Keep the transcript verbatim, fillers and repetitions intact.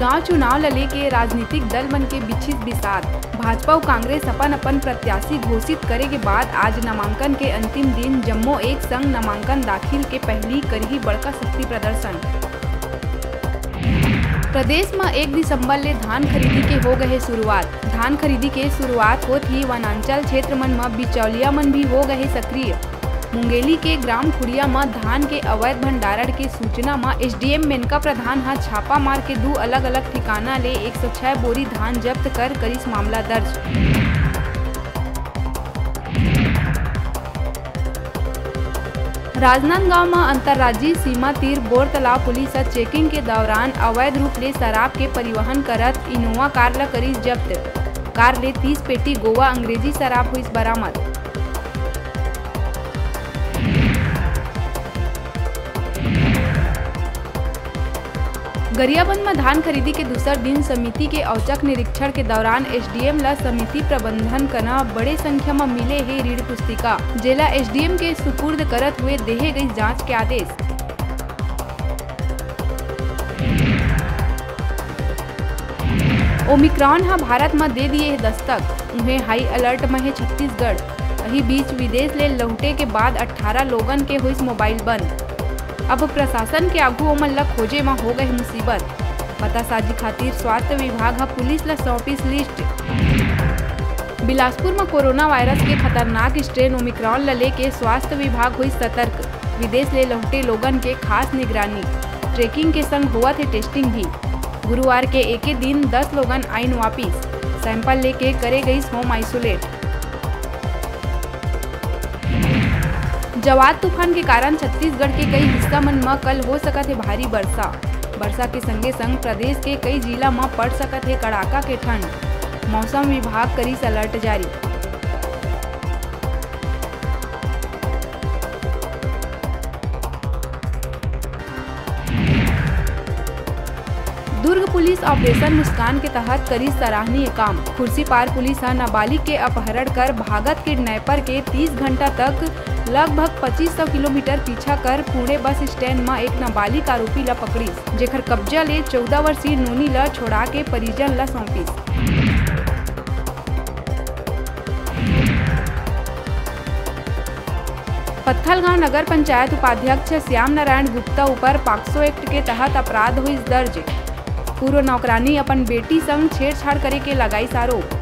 गांव चुनाव ल लेके राजनीतिक दल मन के बिछिस बिसात। भाजपा अउ कांग्रेस अपन-अपन प्रत्याशी घोषित करे के बाद आज नामांकन के अंतिम दिन जम्मो एक संग नामांकन दाखिल के पहिली करही बड़का शक्ति प्रदर्शन। प्रदेश म एक दिसंबर ले धान खरीदी के हो गए हे शुरुआत। धान खरीदी के शुरुआत होत ही वनांचल क्षेत्र मन म बिचौलिया मन भी हो गए हे सक्रिय। मुंगेली के ग्राम खुड़िया म धान के अवैध भंडारण के सूचना म एसडीएम मेनका प्रधान ह छापा मार के दू अलग-अलग ठिकाना ले एक सौ छह बोरी धान जब्त कर करिस मामला दर्ज। राजनांदगांव म अंतर्राज्यीय सीमा तीर बोरतलाव पुलिस ह चेकिंग के दौरान अवैध रूप ले शराब के परिवहन करत इनोवा कार ल करिस जब्त। कार ले तीस पेटी गोवा अंग्रेजी शराब हुइस बरामद। गरियाबंद म धान खरीदी के दूसर दिन समिति के औचक निरीक्षण के दौरान एसडीएम ल समिति प्रबंधन कना बड़े संख्या म मिले हे ऋण पुस्तिका, जेला एसडीएम के सुपुर्द करत हुए देहे गई जांच के आदेश। ओमिक्रॉन ह भारत म दे दिए हे दस्तक, उहें हाई अलर्ट म हे छत्तीसगढ़। वही बीच विदेश ले लहुटे के बाद अट्ठारह लोगन के होइस मोबाइल बंद। अब प्रशासन के आगू ओमन ल खोजे म हो गए मुसीबत। पतासाजी खातिर स्वास्थ्य विभाग ह पुलिस ल सौंपिस लिस्ट। बिलासपुर म कोरोना वायरस के खतरनाक स्ट्रेन ओमिक्रॉन ल लेके स्वास्थ्य विभाग होइस सतर्क। विदेश ले लहुटे लोगन के खास निगरानी, ट्रेकिंग के संग होवत हे टेस्टिंग भी। गुरुवार के एके दिन दस लोगन आइन वापिस, सैंपल लेके करे गईस होम आइसोलेट। जवाद तूफान के कारण छत्तीसगढ़ के कई हिस्सा मन म कल हो सकत हे भारी बरसा। बरसा के संगे संग प्रदेश के कई जिला म पड़ सकत हे कड़ाका के ठंड। मौसम विभाग करिस अलर्ट जारी। दुर्ग पुलिस ऑपरेशन मुस्कान के तहत करिस सराहनीय काम। खुर्सीपार पुलिस ह नाबालिग के अपहरण कर भागत किडनैपर के तीस घंटा तक लगभग पच्चीस सौ किलोमीटर पीछा कर पुणे बस स्टैंड म एक नाबालिग आरोपी ल पकड़िस, जेकर कब्जा ले चौदह वर्षीय नोनी ल छोड़ा के परिजन ल सौंपिस। पत्थलगांव नगर पंचायत उपाध्यक्ष श्याम नारायण गुप्ता ऊपर पाक्सो एक्ट के तहत अपराध होइस दर्ज। पूर्व नौकरानी अपन बेटी संग छेड़छाड़ करे के लगाइस आरोप।